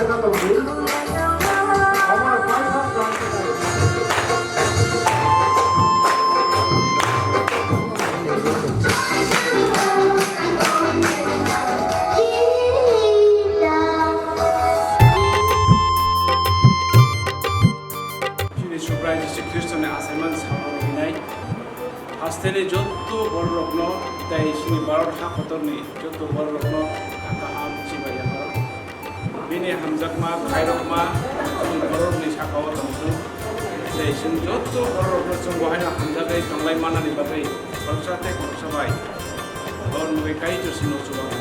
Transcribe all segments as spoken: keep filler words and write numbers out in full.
Chini Subrai Jisu Khristoni asaiman samung rwinai. Hasteni jotto bororokno tei chini Bharat ha kotorni jotto bororokno kha kaham chibai yapharo. Bini hamjakma khairokma chini bororokni sakao tongthung. Tei chwng jotto bororokno chwng bo haino hamjagwi tonglai manani bagwi khoroksa tei khoroksa bai borokno Kaitor sino chubago.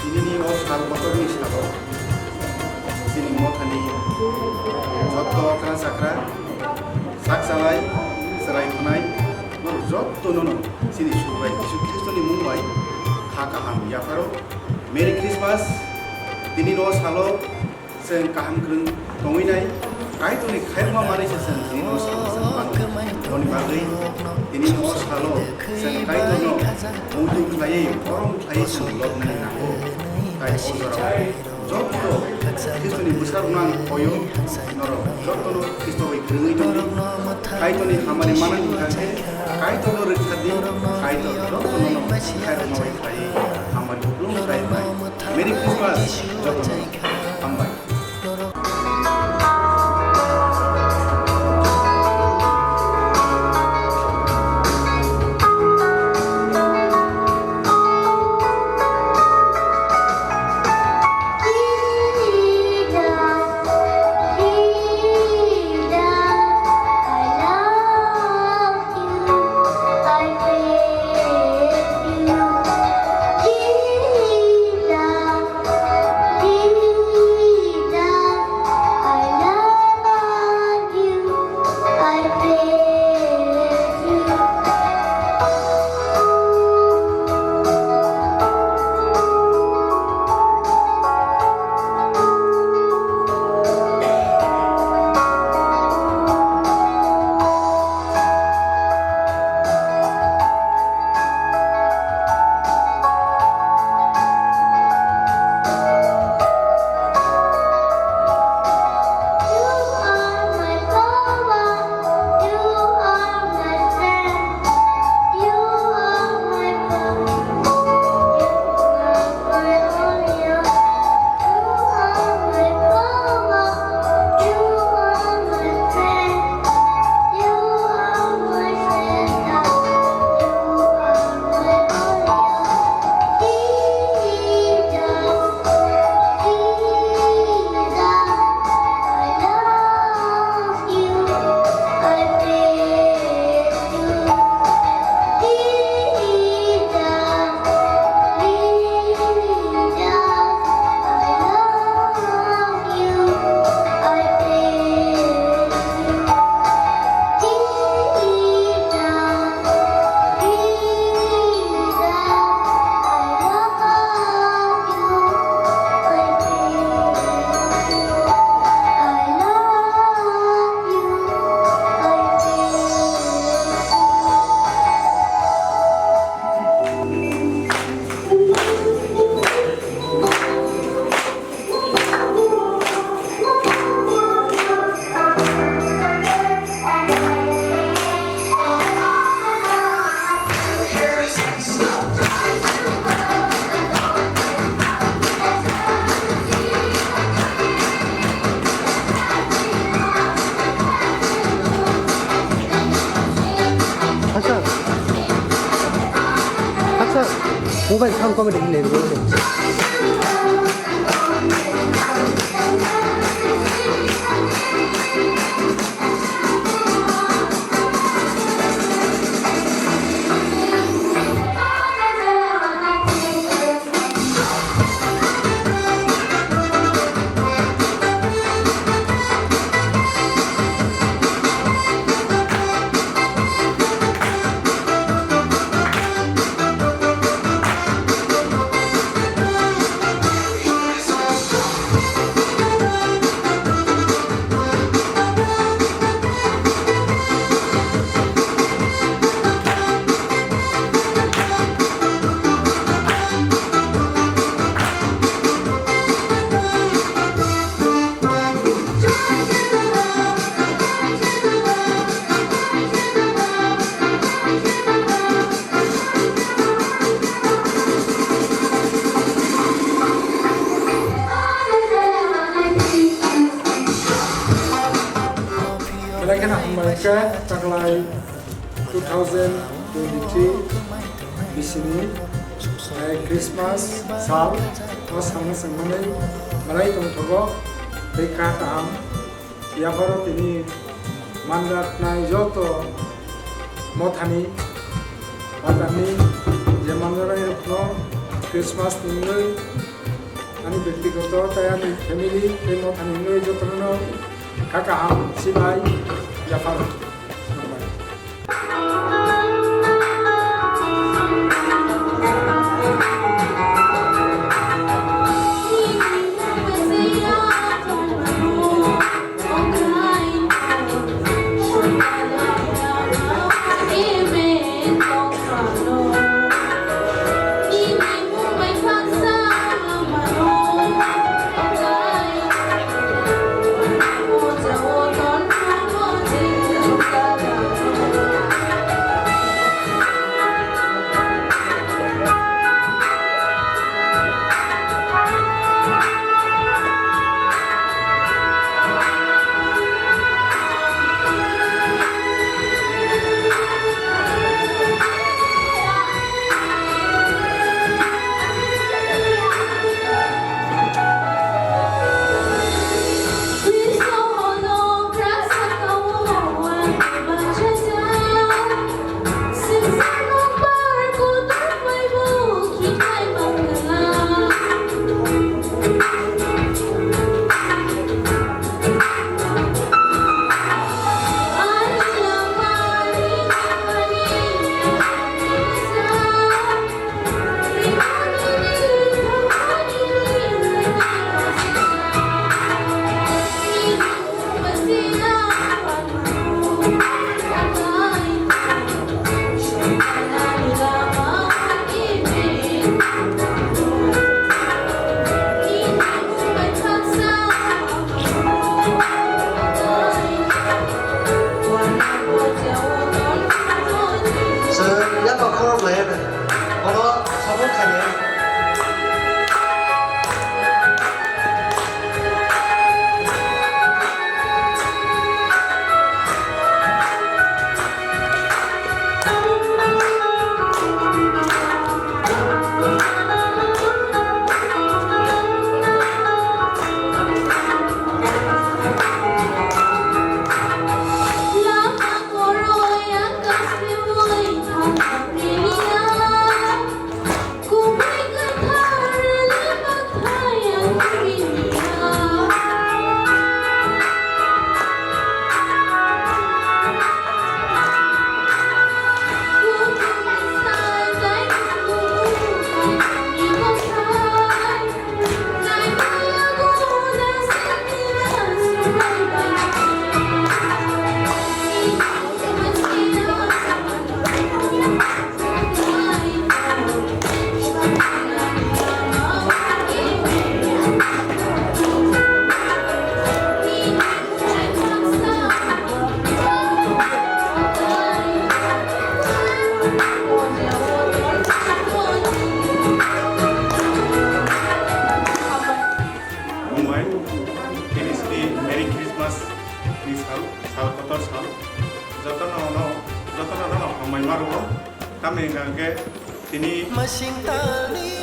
Tinini o sal kotorni salo chini mothani jotto okra chakra, sak chalai, chwrai khwnai, norok jotto nono chini Subrai Jisu Khristoni mung bai kha kaham yapharo. Merry Christmas! Tinini o salo chwng kaham kwrwng tongwi nai, Kaitorni khairokma manwi se chwng tini no salo chwng mano. Boni bagwi tini no salo chwng Kaitorno muitu khlaiwi, borom khlaiwi chwng lobnani nango. Tai o jorao joto Khristoni bwsarokno ang khoyo, norok jotono Khristo bai kwrwngwi tongdi. Kaitorni hamari manani hwnkha khe Kaitorno rwkha di, Kaitor jotono no khairokma bai khlaiwi hamari kupulung khlai bai. Merry Christmas jotono. Hambai. Mobile phone comedy hinwi rwdi. Belai kheno hambai khe taklai two thousand twenty-three bisini, eh, Christmas sal o salno chwng manwi belai tongthogo tei kha kaham. Yapharo tini manjaknai joto mothani, phatarni je manjaknairokno Christmas ni wngwi ani byaktigoto tei ani family tei mothani wngwi jotono kha kaham sibai yapharo. Chwng yaphang khorok lai ya de. Bono support khainai. Mumbai, N S D, Merry Christmas ni sal, sal kotor sal. Jotono no, jotono no hambai ma rwo. Tamni hwnkha hwnkhe Tini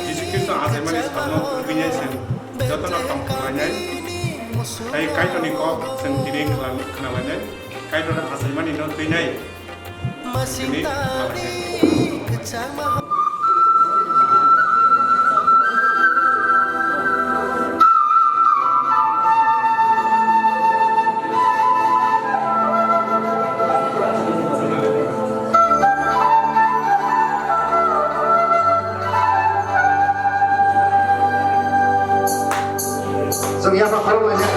Jisu Khristo achaimani salno kwrwngwi se jotono tongthok lainai, tei Kaitorni kok chwng tini khna-, khnalainai, Kaitor achaimani no twinai. Tini khna lainai. Chwng yapha khorok laijak.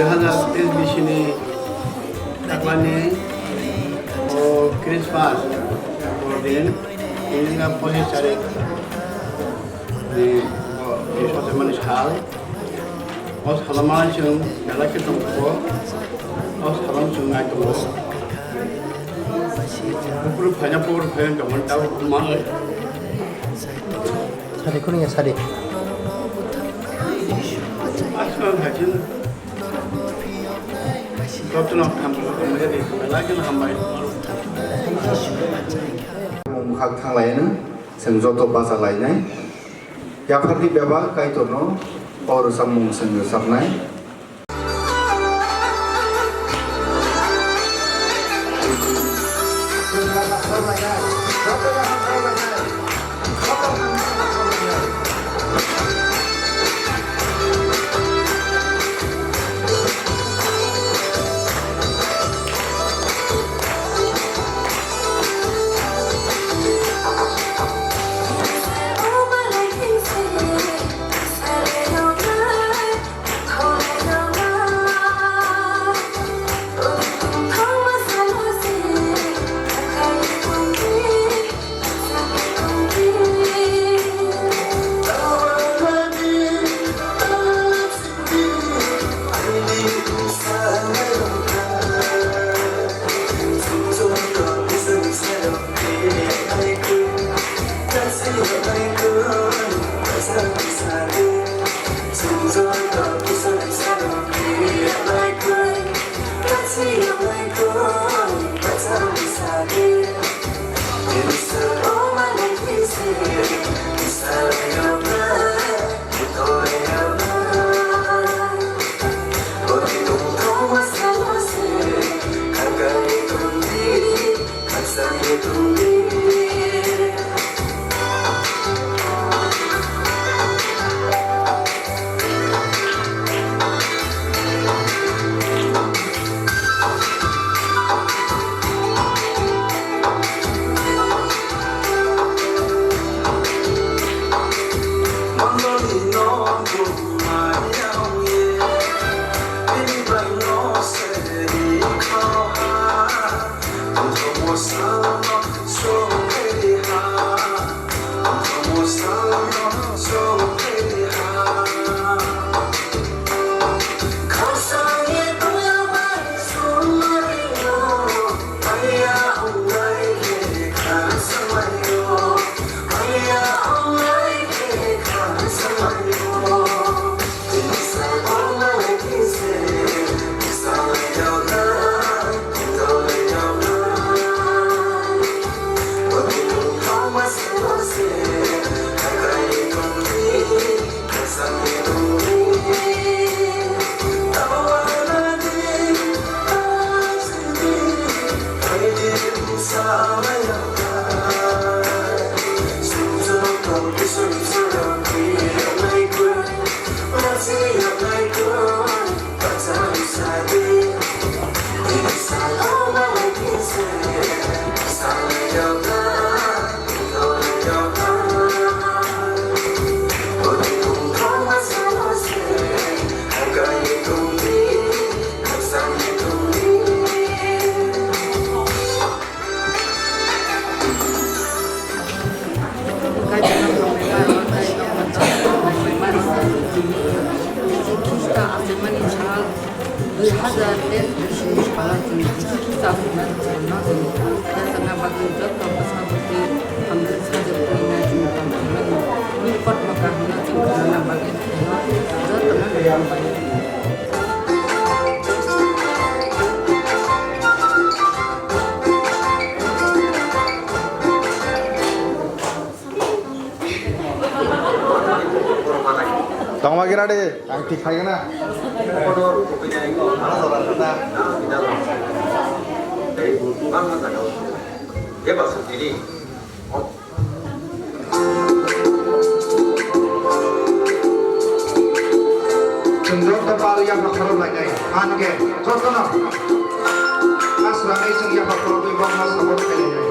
Hazar S B C ni taklani o Christmas din, ini ka police tarik ni o Iswar mani sal. O salama chwng belai khe tongkho. O salama chwng nai tongo. Buphuru phaina, buphuru phaina tongmani tabo manwi. Sari khulumya sari. Aswk hai chwng. Jotono hambai, hambai, belai kheno hambai. Bumung bwkhak thanglaino, chwng joto bacha lainai. Yaphardi bebak Kaitorno o rwchapmung chwng rwchapnai. Dui hazar teis ni salo chwng Jisu Khristo aswkna rwchapmano chwng rwchapna bagwi joto bwsa bwtwi hamjwk sajwk twi nai chwng tong phaimani. Bini kothoma kaham no chwng khnana bagwi jotono hambai. Tongma gira de, ang tik phai gana. Chwng joto pal yapha khorok lainai, phan khe jotono aswrangwi chwng yapha khorokwi bokno support khlainai.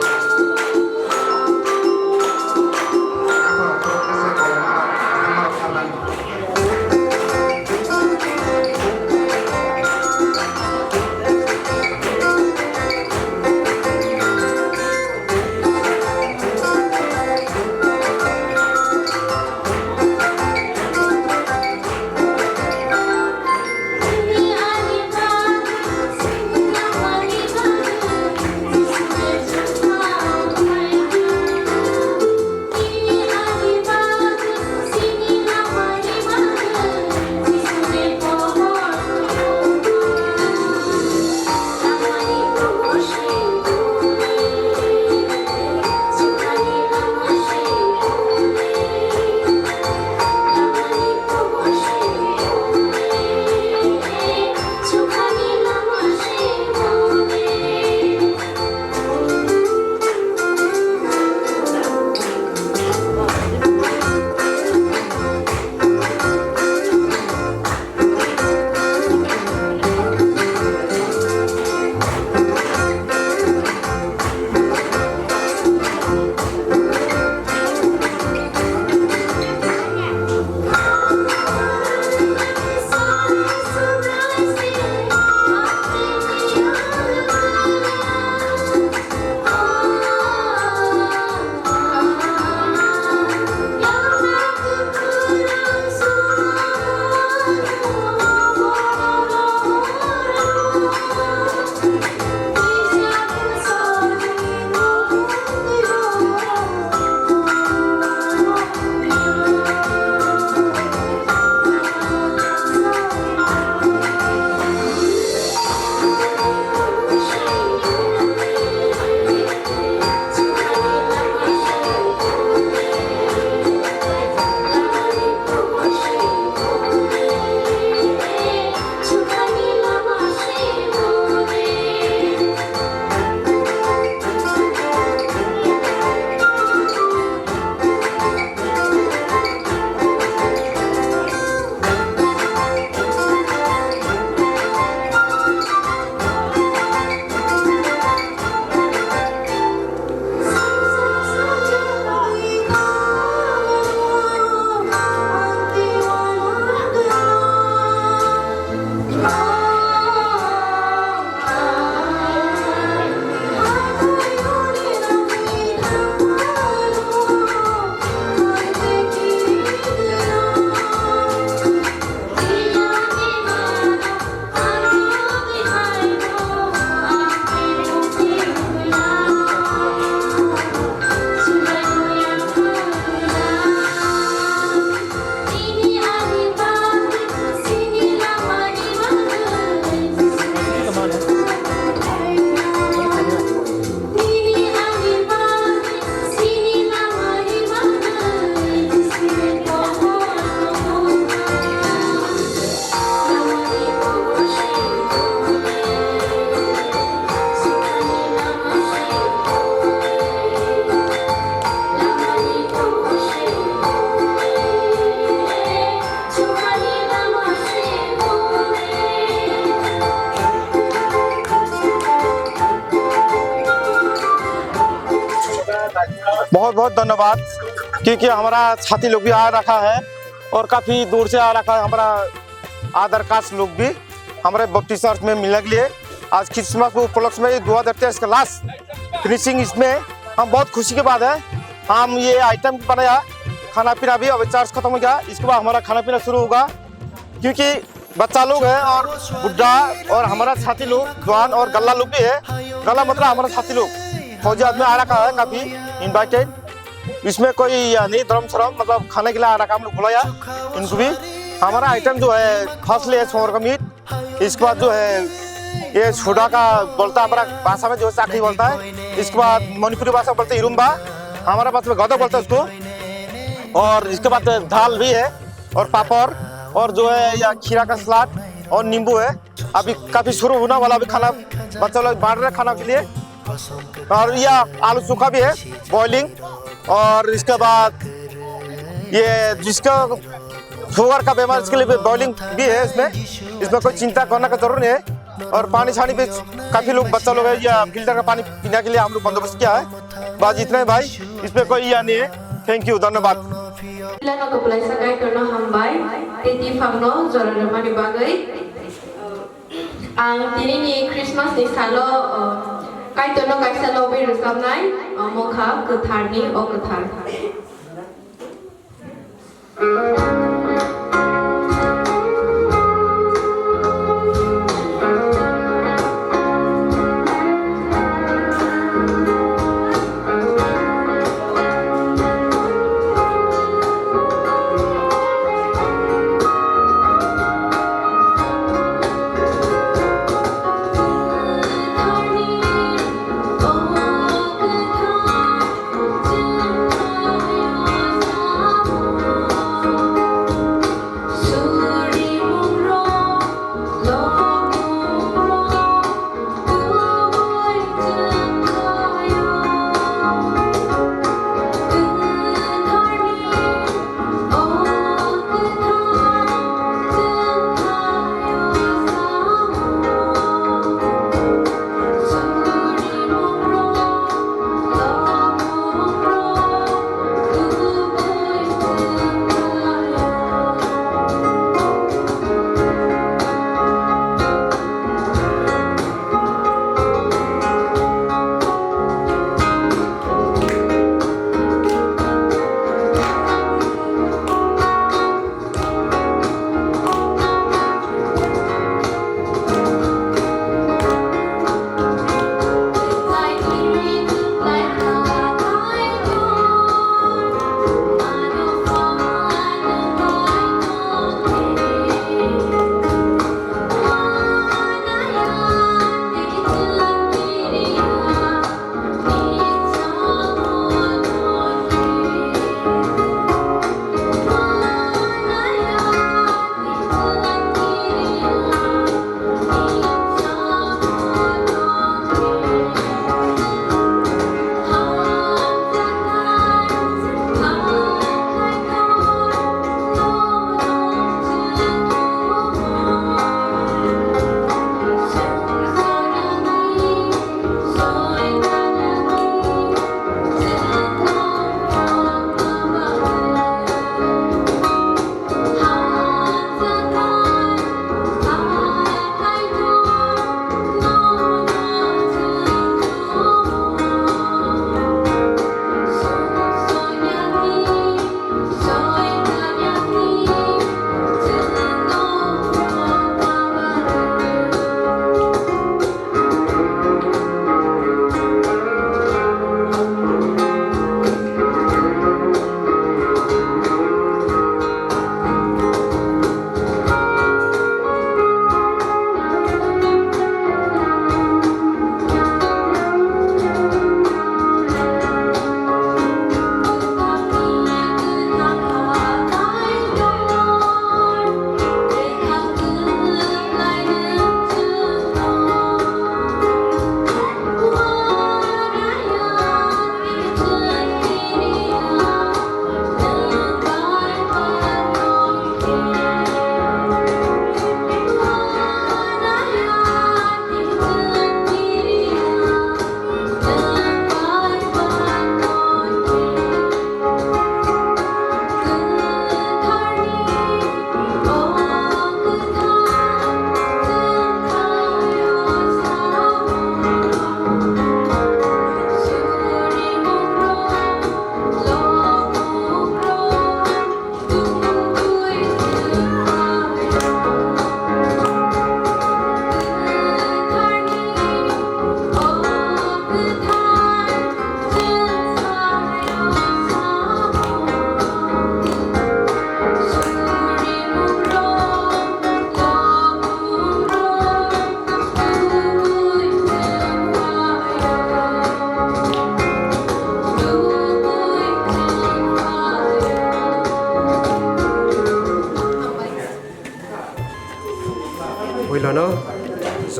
Yapha khorok khe se koima, koima rok tharnani. बहुत बहुत धन्यवाद, क्योंकि हमारा साथी लोग भी आ रखा है और काफी दूर से आ रखा है हमारा आधार कार्ड लोग भी हमारे बपटिस्ट चर्च में मिलने के लिए। आज क्रिसमस के उपलक्ष्य में दो हज़ार तेईस का लास्ट फिनिशिंग, इसमें हम बहुत खुशी की बात है। हम ये आइटम बनाया, खाना पीना भी, अभी चर्च खत्म हो गया, इसके बाद हमारा खाना पीना शुरू होगा, क्योंकि बच्चा लोग है और बुढ़ा और हमारा साथी लोग, जवान और गल्ला लोग भी है। गल्ला मतलब हमारा साथी लोग, फौजी आदमी आ रखा है काफी इनवाइटेड। इसमें कोई या नहीं धर्म शर्म, मतलब खाने के लिए आ रखा, हम लोग बुलाया इनको भी। हमारा आइटम जो है, फर्स्टली है सुअर का मीट, इसके बाद जो है ये सुडा का बोलता है, हमारा भाषा में जो है चाकरी बोलता है, इसके बाद मणिपुरी भाषा बोलते हैं इरुम्बा, हमारा भाषा में गदक बोलता है उसको। और इसके बाद दाल भी है और पापड़ और जो है या खीरा का सलाद और नींबू है। अभी काफी शुरू होने वाला अभी खाना, बच्चा लोग बांट रहे खाना के लिए। और या आलू सूखा भी है, बॉइलिंग। और इसके बाद ये जिसका शुगर का बीमार, इसके लिए भी बॉइलिंग भी है इसमें, इसमें कोई चिंता करने का जरूरत नहीं है। और पानी छानी भी काफी लोग, बच्चा लोग है या फिल्टर का पानी पीने के लिए हम लोग बंदोबस्त किया है। बस इतना ही भाई, इसमें कोई या नहीं है। थैंक यू, धन्यवाद। Pilano kwplaisa Kaitorno hambai, tei tiphangno jora rwmani bagwi. Ang tinini Christmas ni salo, uh, Kaitorno kaisa lobwi rwchapnai, uh, mokha kwtharni o kwthar.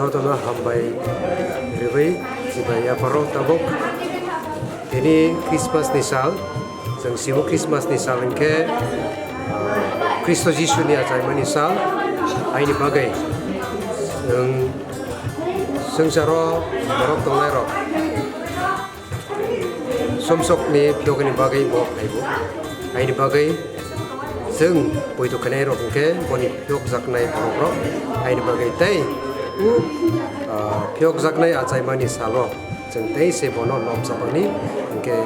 Jotono hambai rwui chibai yapharo tabuk. Tini Christmas ni sal, chwng simo Christmas ni sal hinkhe, ah, Khristo Jisu ni achaimani sal, aini bagwi chwng swngcharo borok tongnairok sumsokni phiyokni bagwi bo phaibo. Aini bagwi chwng poito khainairok hinkhe boni phiyokjaknai borokrok aini bagwi tei u, ah, phiyokjaknai achaimani salo chwng tei se bono lobjabani hinkhe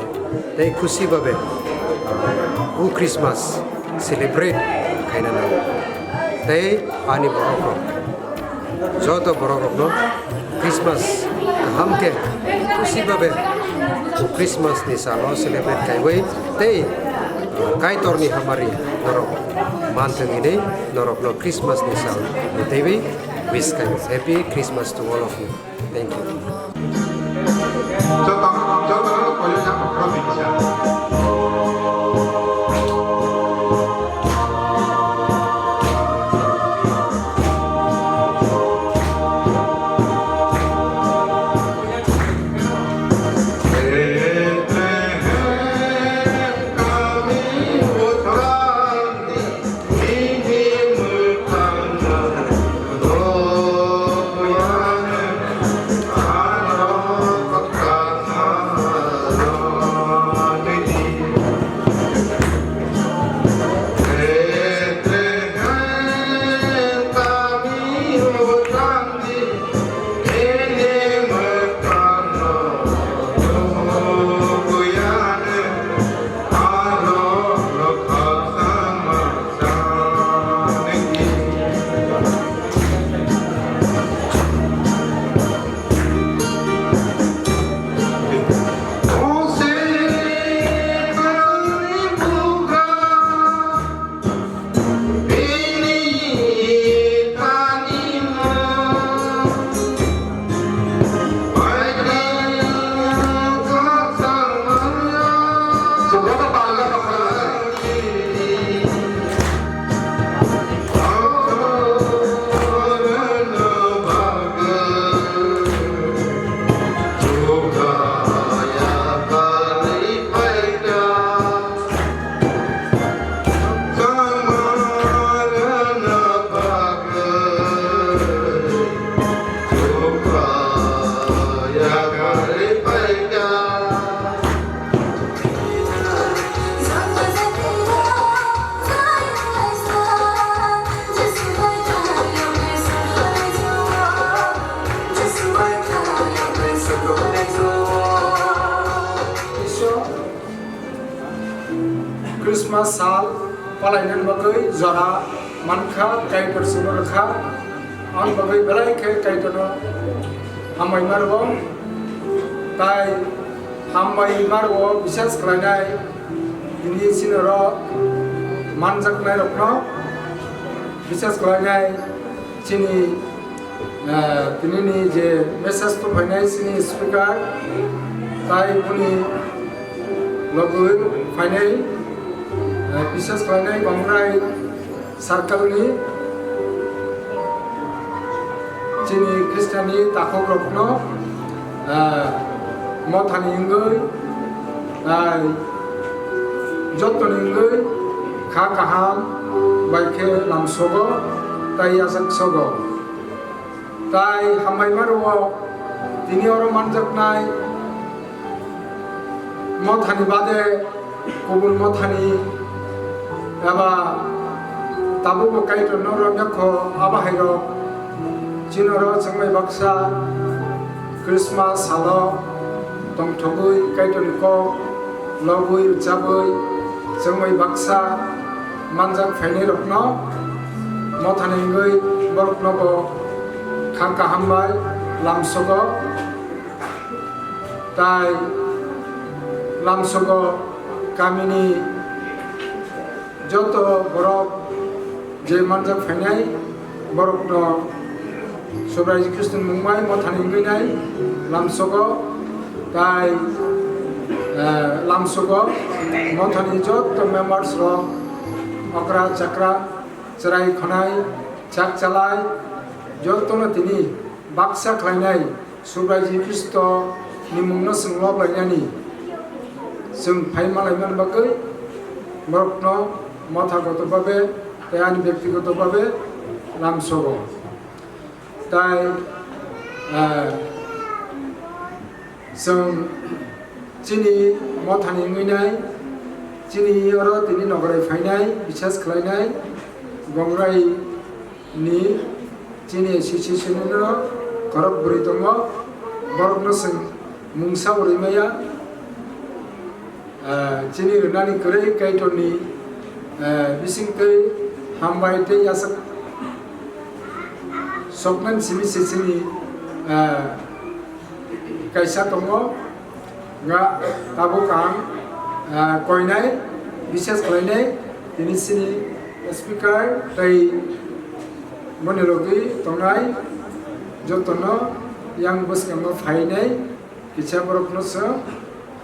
tei khusi babe, ah, u Christmas celebrate khaina nango. Tei ani borokrok, joto borokrokno Christmas kaham khe khusi babe Christmas ni salo celebrate kaiwi tei Kaitorni hamari norok manthwng hinwi norokno Christmas ni sal ni teiwi wish khaio. Happy Christmas to all of you. Thank you. Christmas sal palainani bagwi jora mankha, Kaitor chwngno rwkha. Aboni bagwi belai khe Kaitorno hambai ma rwo. Tai hambai ma rwo, bises khlainai tini chini oro manjaknairokno, bises khlainai chini, eh, tinini je message tubuphainai chini speaker, tai boni logi phainai, eh, bises khlainai Bongrai circle ni chini Khristianni takhukrokno, eh, mothani wngwi, eh, jottoni wngwi kha kaham bai khe lamsogo tai yachaksogo. Tai hambai ma rwo tini oro manjaknai mothani bade kubun mothani eba tabukbo Kaitorno romya kho, abo hairok chini oro chwngbai baksa Christmas salo tongthogwi Kaitorni kok lobwi rwchabwi chwngbai baksa manjak phainairokno mothani wngwi boroknobo kha kaham bai lamsogo. Tai lamsogo kamini joto borok je manjak phainai borokno Subrai Khristo ni mung bai mothani wngwi nai lamsogo. Tai, eh, lamsogo mothani joto members rok, okra chakra, chwrai khwnai, chak chalai, jotono tini Baksa khlainai Subraji Khristo ni mungno chwng lob lainani chwng phai malaimani bagwi borokno mothagoto babe tei ani byaktigoto babe lamsogo. Tai, eh, chwng chini mothani wngwi nai, chini oro tini nograi phainai, bises khlainai, Gongrai ni chini association no khorok bwrwi tongo, borokno chwng mungsa uri maya. Ah, chini rwnani kwrwi Kaitorni, ah, bisingtwi hambai tei yachak soknani simi se chini, ah, kaisa tongo. Nga tabuk ang, ah, koinai, bises khlainai, tini chini speaker tei boni logi tongnai jotono yang bwskango phainai. Kisa borokno chwng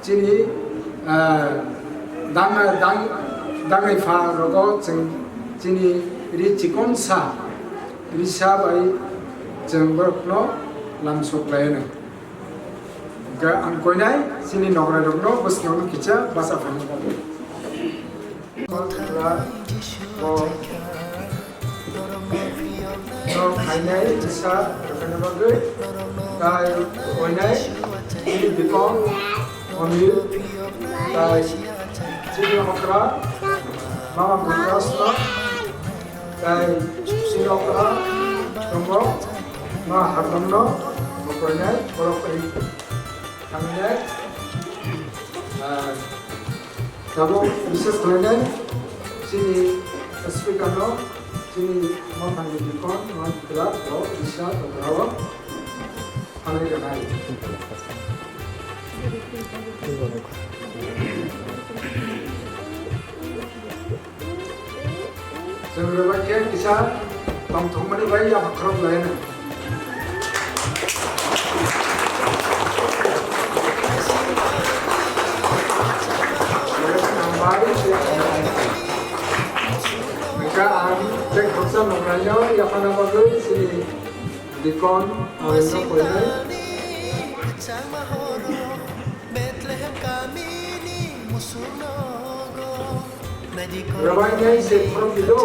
chini, ah, dang-, dang-, dangai pha rogo chwng chini ri chikon sa, ri sa bai chwng borokno lamsok lai anw. Hwnkhe ang koinai chini nograi rokno bwskango kisa bacha phaina bagwi. Bo, bo khainai kisa rwkhaina bagwi, tai koinai chini bikong Onil, tai chini okra mama Gurkasno, tai chini okra tongo ma Harnamno, bo koinai borok ri. Ang next, ah, tabuk bises khlainai chini speaker no, chini mothani bikon, non club, bo, bisa, tobrao, phalai rwnai. Chwng rwbai khe kisa tongthokmani bai yapha khorok lai anw. Hambai tei hambai. Hwnkhe ang tei khoroksa nokraino yaphana bagwi chini deacon Norendra Koinai. Rwbainai se khoroknwi do.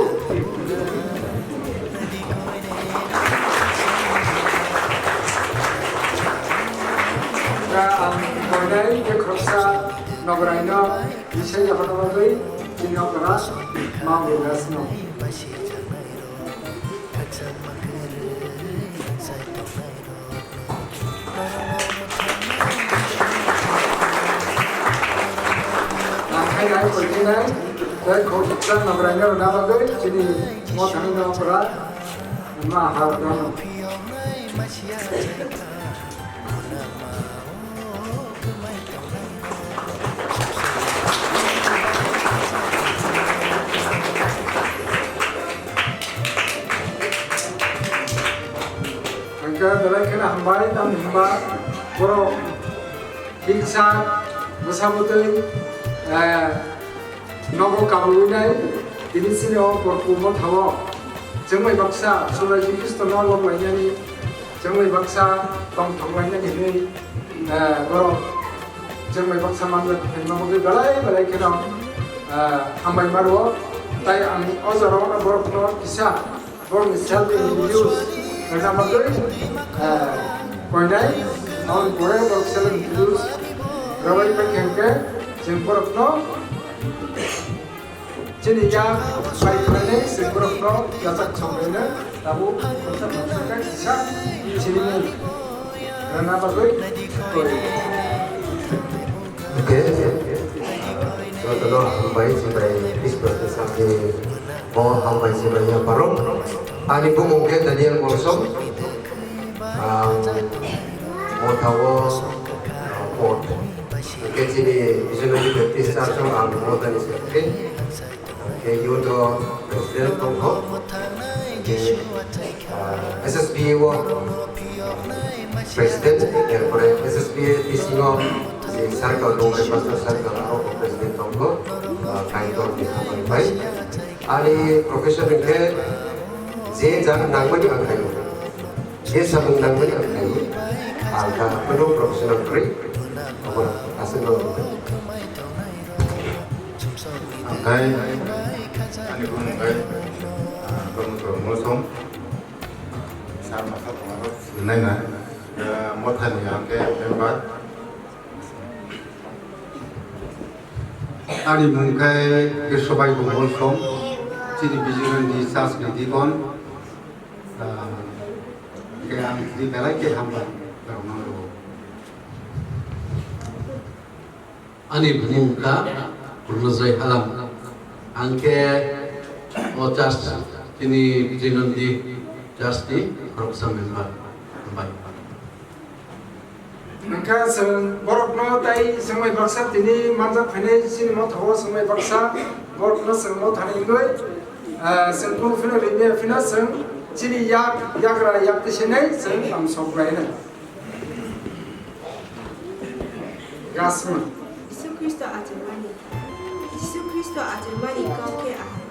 Da ang koinai khe khoroksa nograi no bisai yaphana bagwi chini okra ma Gurkasno. Ang khainai, koitinai, tei khoroksa nograi no rwna bagwi chini mothani nokra ma ha rwno. Hwnkhe belai kheno hambai, tamni hwnba borok hiksa bwsa bwtwi, eh, nogo kabulwinai tini chini o Porku mothao chwngbai baksa Subraji Khristono lob lainani, chwngbai baksa tongthok lainani hinwi, eh, borok chwngbai baksa manjak phaima bagwi belai belai kheno, eh, hambai ma rwo. Tai ang o jorao borokno kisa Borokni self introduce khaina bagwi, eh, koinai, aboni pore borok self introduce rwbai paikha hwnkhe, chwng borokno chini yak bai khlainai, chwng borokno yachak songlaino, tabuk khoroksa khoroksa khe kisa chini mung rwna bagwi koi. Okay. Jotono hambai, chibai, Khristoni samni o hambai, chibai, yapharo. Ani bumung khe Daniel Molsom. Ang mothao, ah, Port. Hwnkhe chini Visionary Baptist Church o ang mothani secretary. Hwnkhe youth o president tongkho. Hwnkhe, ah, S S B A o president, erpore S S B A bisingo je circle, Gongrai Pastor Circle, aro president tongkho, ah, Kaitor ni hambai bai. Ani profession hwnkhe je jang nangmani ang khaio. He samung nangmani ang khaio. Ang kha phano professional kwrwi. Obo aswk no. Ang khai ani bumung khai, ah, Dharmendra Molsom. Sir masa tongo. Nai na. Ah, mothani ang khe member. Ani mung khe Keshwbai Bongol Som, chini Bijirandi Church ni deacon, ah, khe ang tini belai khe hambai rwna nango. Ani bumung kha Purnojoy Halam, ang khe o church, chini Bijirandi Church ni khoroksa member. Hambai. Hwnkha chwng borokno tai chwngmai baksa tini manjak phainai chini motha o chwngmai baksa borokno chwng mothani wngwi, ah, chwng kunu phino rimya phino chwng chini yak yagra yak tisinai chwng tamo sok bai hwnwi. Gasma. Jisu Khristo achomani. Jisu Khristo achomani kok khe ahai.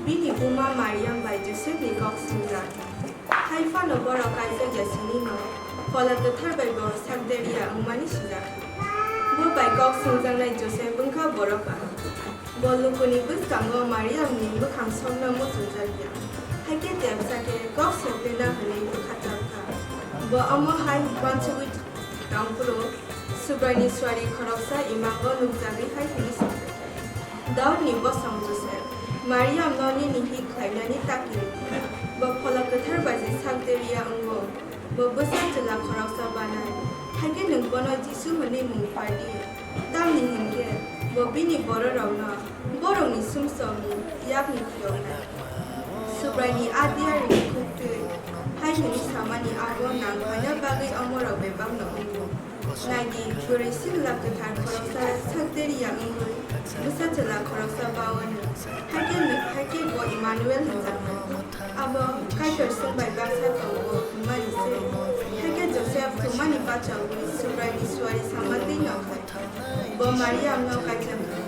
Bini buma Mariam bai Joseph ni kok swngjak. Hai phano borok kaijak ya sini no, Phola Kwthar bai bo sak der ya wngmani sijak. Bo bai kok swngjaknai Joseph wngkha borok kaham. Bo lukuni bwskango Mariam ni bwkhang sokno muchungjak ya. Hai khe tepsa khe kok sokpena hwnwi bwkha chap kha. Bo omo hai uansugwi tong phuru, Subraini suari khoroksa imango nukjagwi hai hwnwi sa kha khe, Daudni bosong Joseph, Mariamno nini hik khlainani ta kiri di. Bo Phola Kwthar bai se sak der ya wngo. Bo bwsa chwla khoroksa banai. Hakhe nwng bono Jisu hwnwi mung phar di. Tamni hwn khe bo bini bororokno borokni sumsokni yakni phiyoknai. Subraini a diyarni khuktwi hai hwnwi samani abo nang phaina bagwi omorok bebakno wngo. Nai di, bwrwi sibla kwthar khoroksa sak der ya wngwi bwsa chwla khoroksa ba-o hwno. Hakhe, hakhe bo Emmanuel hwnjaknai. Abo Kaitor chwng bai baksa tongo hwnmani se. Hakhe Joseph thumani bachagwi Subraini suari sama twi nokha. Bo Mariamno kaijakha.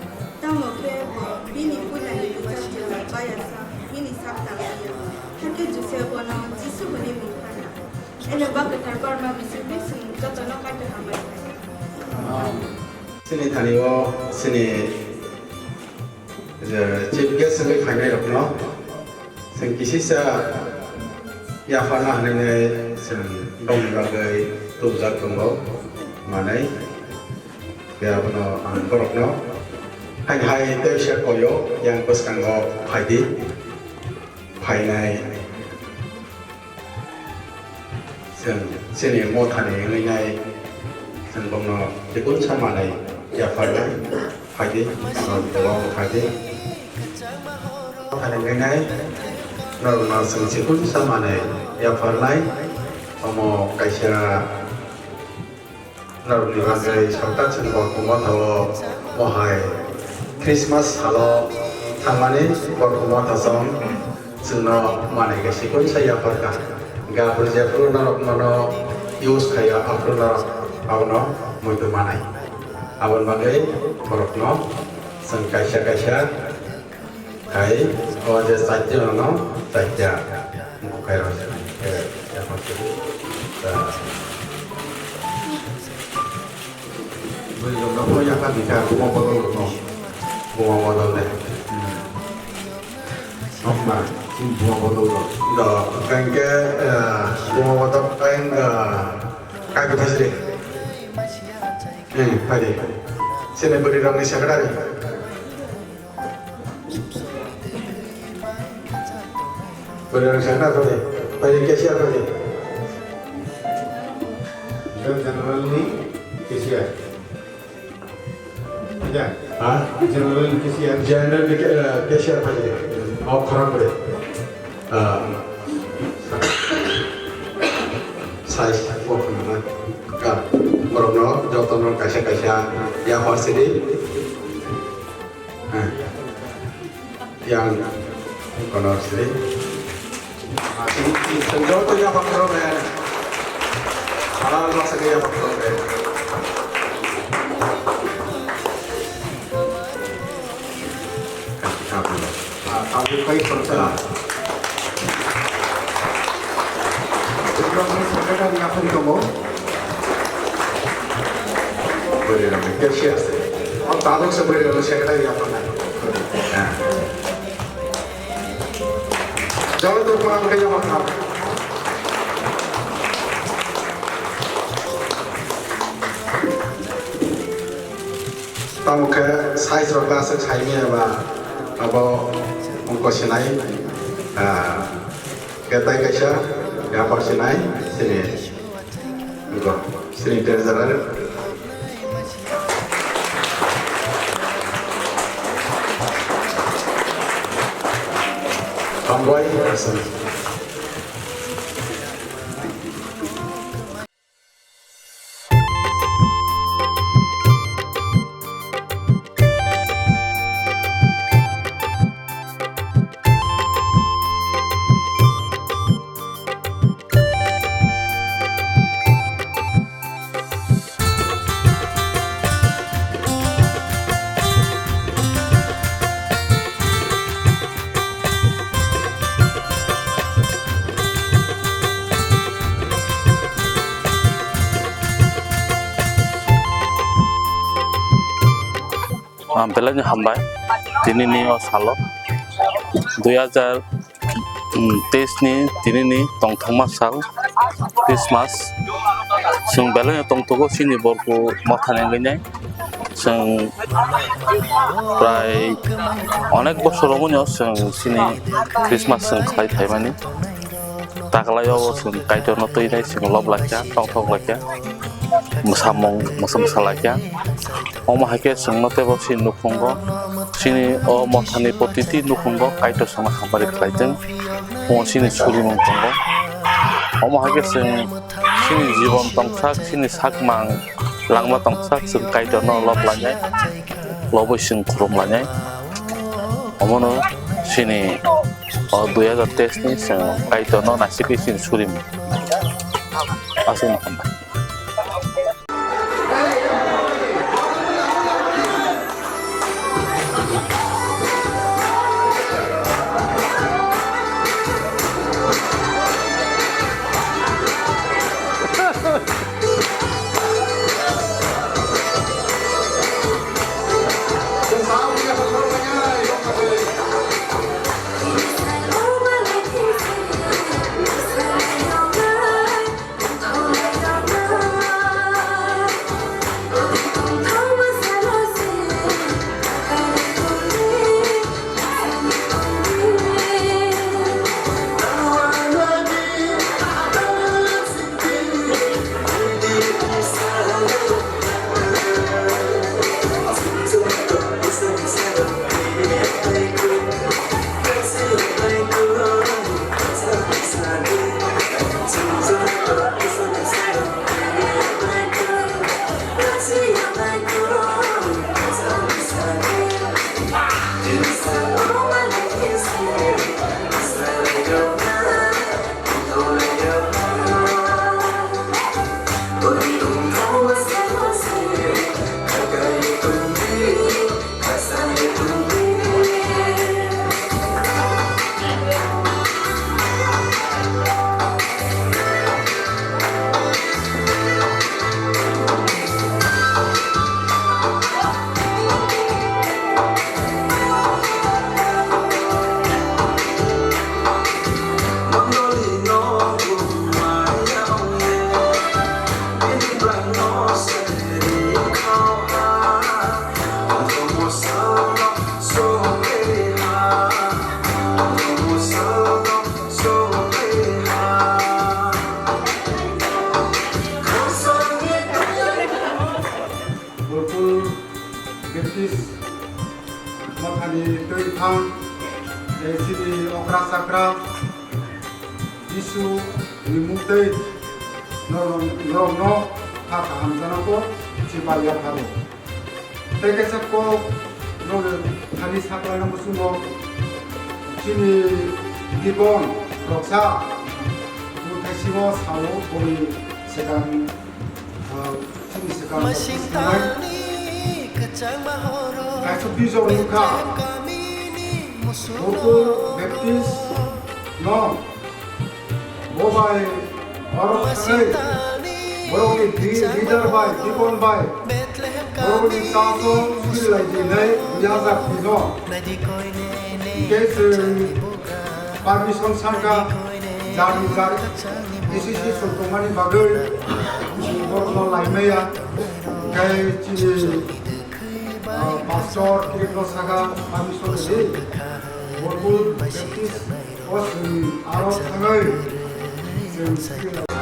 Tamo khe bo bini puilani bwsa chwla bayasa bini sak tangwi ya. Hakhe Joseph bono Jisu hwnwi mung phana. Eno ba kwthar barma bisingtwi chwng jotono Kaitor hambai khlaio. Chini thani o chini je chief guest wngwi phainai rokno chwng kisisa yapharna hwnwi chwng bongni bagwi tubujak tongo manwi. Khe abono ang borokno haini hai tei se koyo yang bwskango phaidi. Phainai chwng chini mothani wngwi nai chwng bongno chikun sa manai yapharnai phaidi, norok bo phaidi. Mothani wngwi nai norokno chwng chikun sa manai yapharnai omo kaisa. Norokni bagwi sokta chwng borok motha o mohai Christmas salo thangmani borok motha song chwngno manwi khe sikon sa yapharkha. Hwnkhe aphuru jephuru norok nono use khaio aphuru norok abono muitu manai. Aboni bagwi borokno chwng kaisa kaisa Kai, o je chaitya no, chaitya. Bukai rok se, eh, ya pasti. Ta. Bui rok no, ya ka bika, buma bodol rok no. Buma bodol de. Hmm. Nokma, buma bodol rok. Do, kangke, eh, buma bodol kang, eh, kai bwthai se. Hmm, hai de. Sini bwrwi rok ni secretary. Bwrwi rok sakna kodi, pai cashier kodi. General ni cashier. Ya. Ha? General ni cashier. General ni, eh, cashier pai. Au khorang bwrwi. Ah. Size kok nana. Ka, borok no joto no kaisa kaisa ya horsidi. Yang kono sri. Sing joto ya pakhoro be. Halal masake ya pakhoro be. Kamu kai sorsa. Secretary yaphari tongo. Bwrwi rok ni kesi ase. O tabuk se bwrwi rok ni secretary yapharnai. Jalo to pura kaya ma kha. Tamo khe size rok aswk saimaya ba abo wngkha sinai, ah, khe tai kaisa yaphar sinai sini wngkha sini treasurer. Hambai aswk. Ah, belai no hambai. Tini ni o salo dui hajar teis ni tini ni tongthokma sal, Christmas. Chwng belai no tongthogo chini Borku mothani wngwi nai. Chwng prai onek bosor romwi no chwng chini Christmas chwng khlai phaimani. Taklai o chwng Kaitor no twi nai chwng lob laikha, tongthok laikha, mwsamung mwsa mwsa laikha. Omo hai khe chwngno teibo chini nukhungo, chini o mothani protiti nukhungo Kaitor chwngno hamari khlai thung. Omo chini surimung tongo. Omo hai khe chwng chini jibon tongsak, chini sakmang langma tongsak, chwng Kaitorno lob lainai, lobwi chwng khulum lainai. Omono chini o dui hajar teis ni chwng Kaitorno naisingwi chini surimung. Aswkno hambai. Borku Baptist mothani twi thang, eh, chini okra chakra Jisu ni mungtwi norok, norokno kha kaham janako chibai yapharo. Tei kaisa kok norok thani saklaina muchungo chini dibon roksa muthai simo sao boni sekang, ah, chini sekang rok sinai. Kaisa bijor nukha Borku Baptist no. Bo bai Borok thangwi borokni di-, leader bai, dikon bai, borokni church-o swilai dinai yajak phino. Hingke chwng permission sakha, jani jani association tongmani bagwi chwng borokno laimaya. Hingke chini, ah, pastor Philip no sakha permission rwdi. Borkul Baptist o chwng aro thangwi chwng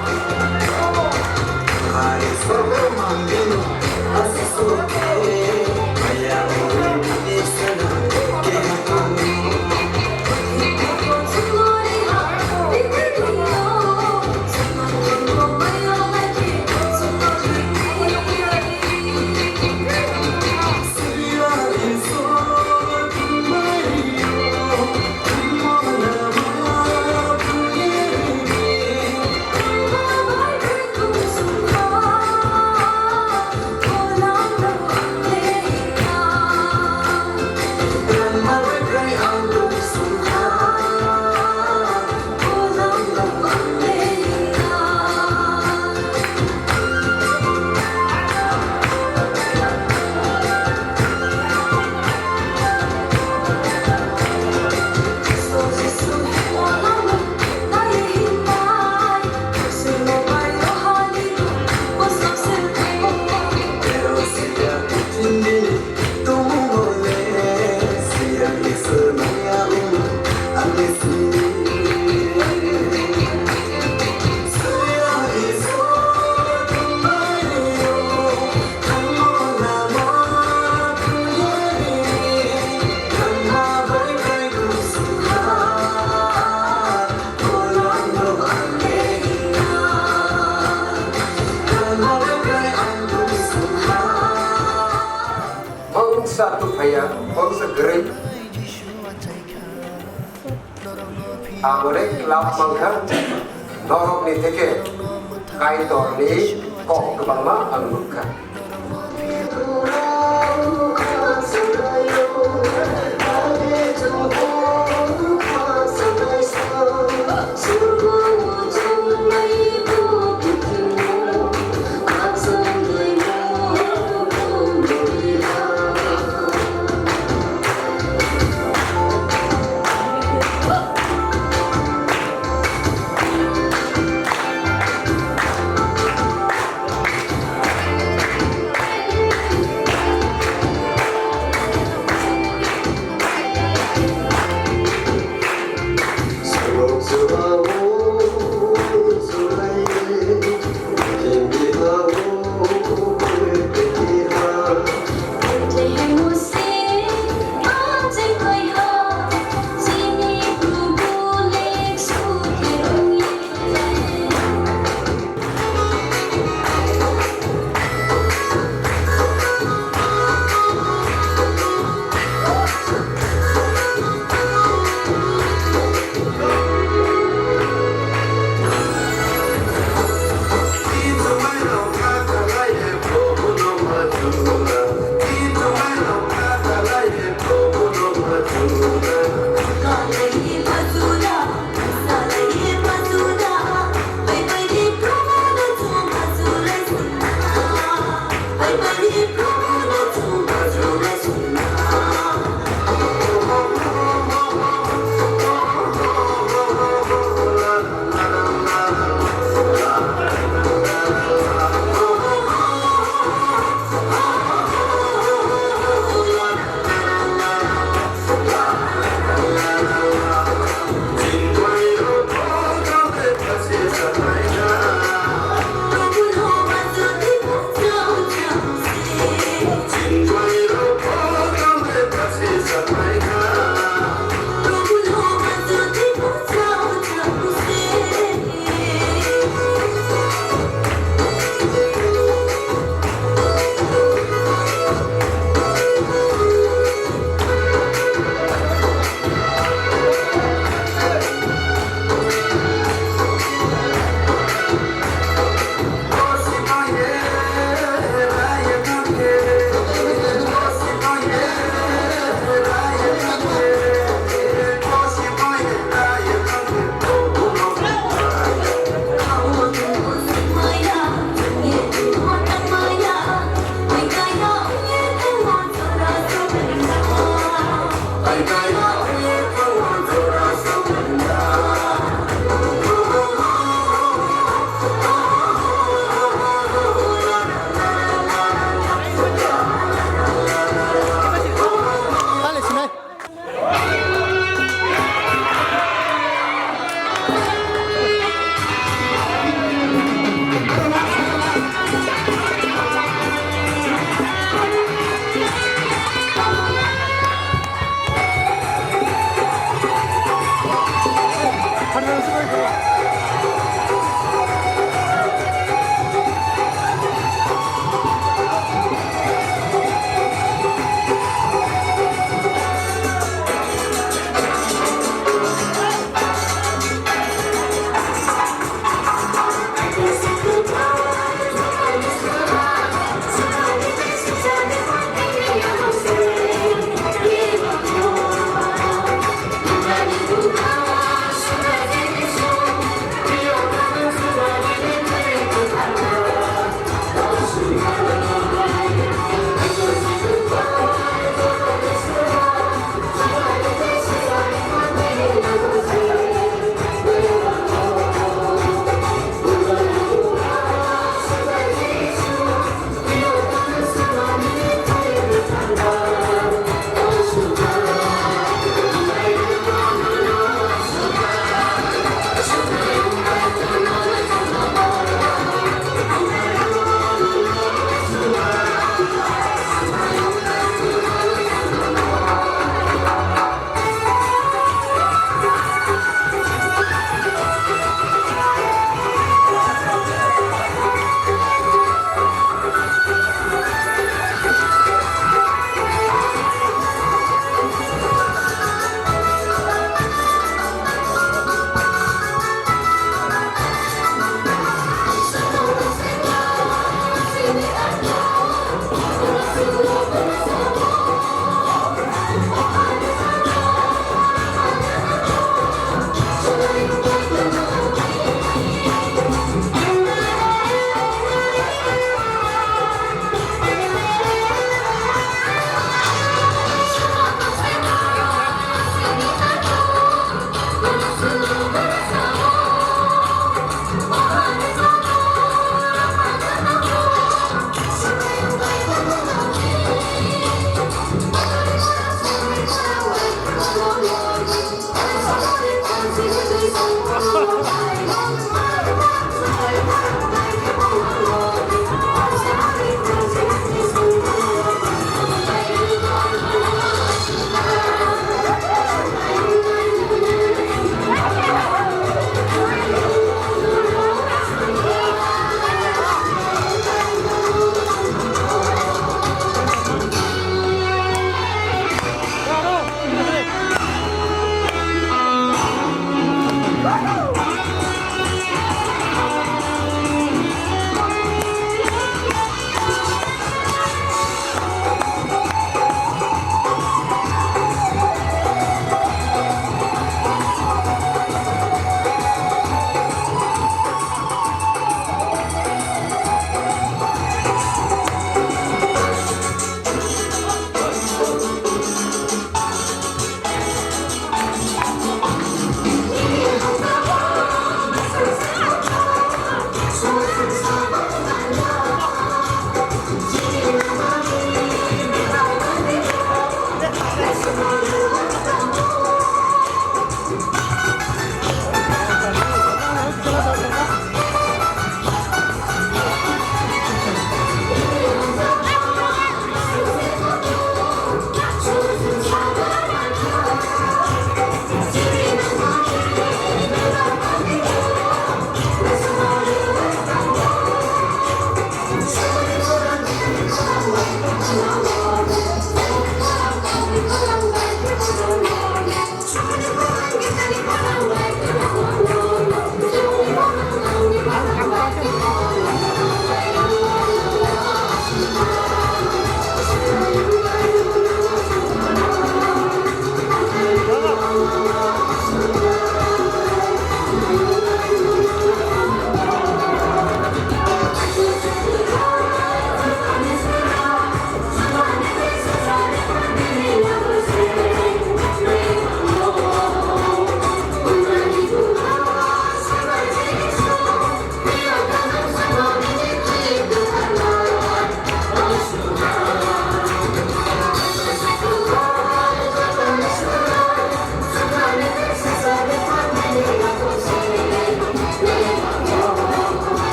Bangsa tuphaya, bangsa grai. Ang onek lab mankha, norokni theke Kaitorni kok kwbangma ang nukha.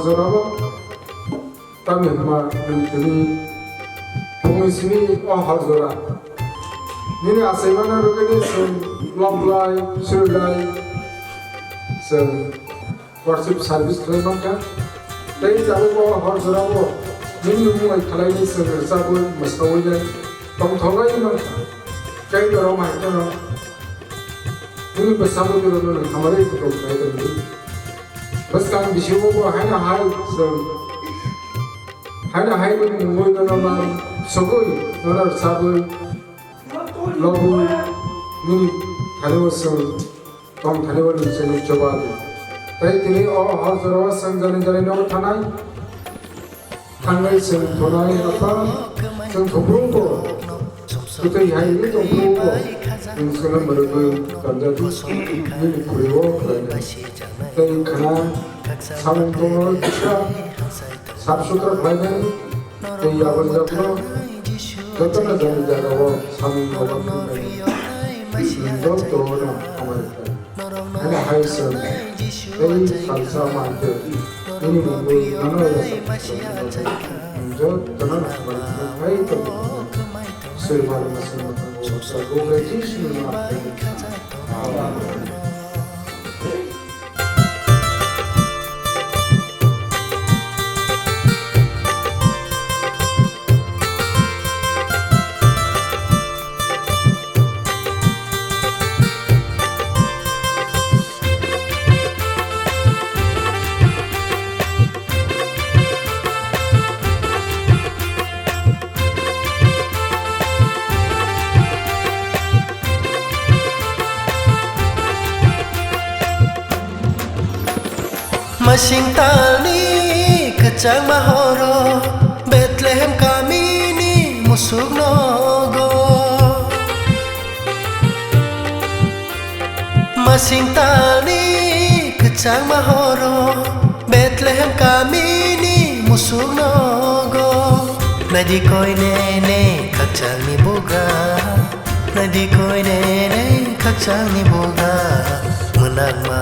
Jorao tamni hwnma nwng tini phungni simi o hor jora nini achaimano rwgwini chwng loklai, surilai chwng worship service khlai mankha. Tei tabukbo hor jorao nini mungwi khwlaini chwng rwchabwi mwsawinai tongthogwi mankha. Tei norok hai kheno nini bwsa bwtwirokno nwng hamarwi kutung khlai tongdi. Bwskang bisingo bo haino hai chwng, haino hai nini mungwi nono man sogwi nono rwchabwi lobwi nini thani-o chwng tong thani-o nini chwng choba di. Tei tini o hor jorao chwng jani jani nogo thanai. Thangnai chwng thonai Apha, chwng thopro bo, kwtwi hai wngwi tongphuru bo, nwng chwngno mwrwgwi kanjadi, nini khuri-o khlainai. Tei khna samung tongno kisa sap sutra khlainai, tei yago jagno jotono jani jagao samung rogo thwngnaini. Nwng jotono hamari khlai. Haino hai chwng tei salsa mankhe nini mungwi nono yachak jotono hamari khlai tongo. Sri Mari Masini Matango Sakura Jisuni Matango. Amen. Masing talni kwchangma horo Bethlehem kamini musuk nogo. Masing talni kwchangma horo Bethlehem kamini musuk nogo. Naidi koi ne ne khakchangni bugra. Naidi koi ne ne khakchangni bugra. Mwnakma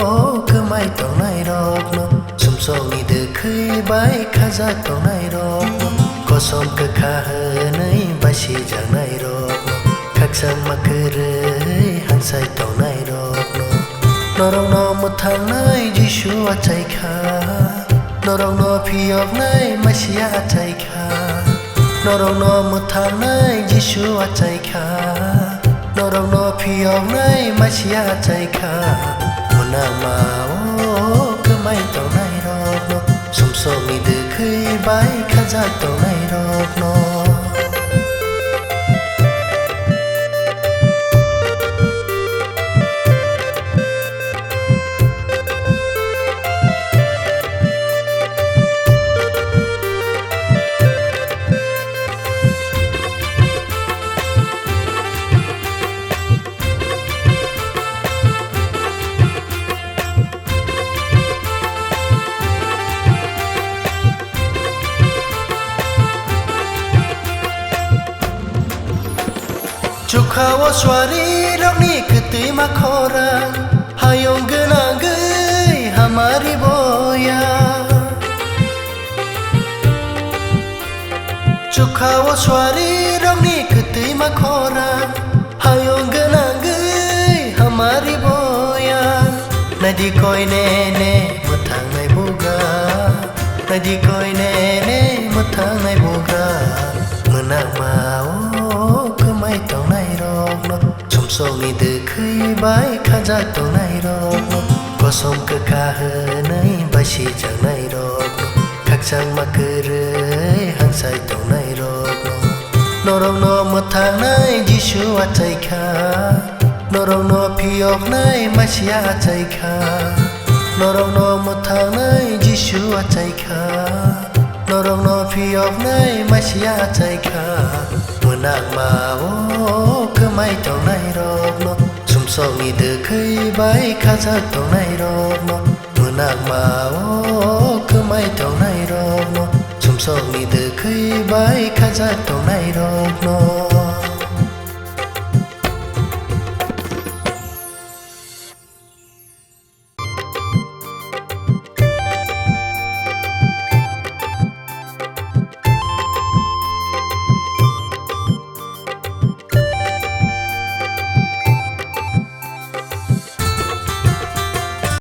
o kwmai tongnai rokno sumsokni dwkhwi bai khajak tongnai rokno kosom kwkha hwnwi basijaknai rokno khakchangma kwrwi hansai tongnai rokno. Norokno mwthangnai Jisu achaikha, norokno phiyoknai Masia achaikha. Norokno mwthangnai Jisu achaikha, norokno phiyoknai Masia achaikha. Mwnakma o kwmai tongnai rokno, sumsokni dwkhwi bai khajak tongnai rokno. Chukha o suari rokni kwtwima khorang, hayung gwnangwi hamari boya. Chukha o suari rokni kwtwima khorang, hayung gwnangwi hamari boya. Naidi koi ne ne mwthangnai bugra. Naidi koi ne ne mwthangnai bugra, mwnakma o kwmai tongnai rokno, sumsokni dwkhwi bai khajak tongnai rokno, kosom kwkha hwnwi basijaknai rokno, khakchangma kwrwi hansai tongnai rokno. Norokno mwthangnai Jisu achaikha, norokno phiyoknai Masia achaikha. Norokno mwthangnai Jisu achaikha, norokno phiyoknai Masia achaikha. Mwnakma o kwmai tongnai rokno, sumsokni dwkhwi bai khajak tongnai rokno. Mwnakma o kwmai tongnai rokno, sumsokni dwkhwi bai khajak tongnai rokno.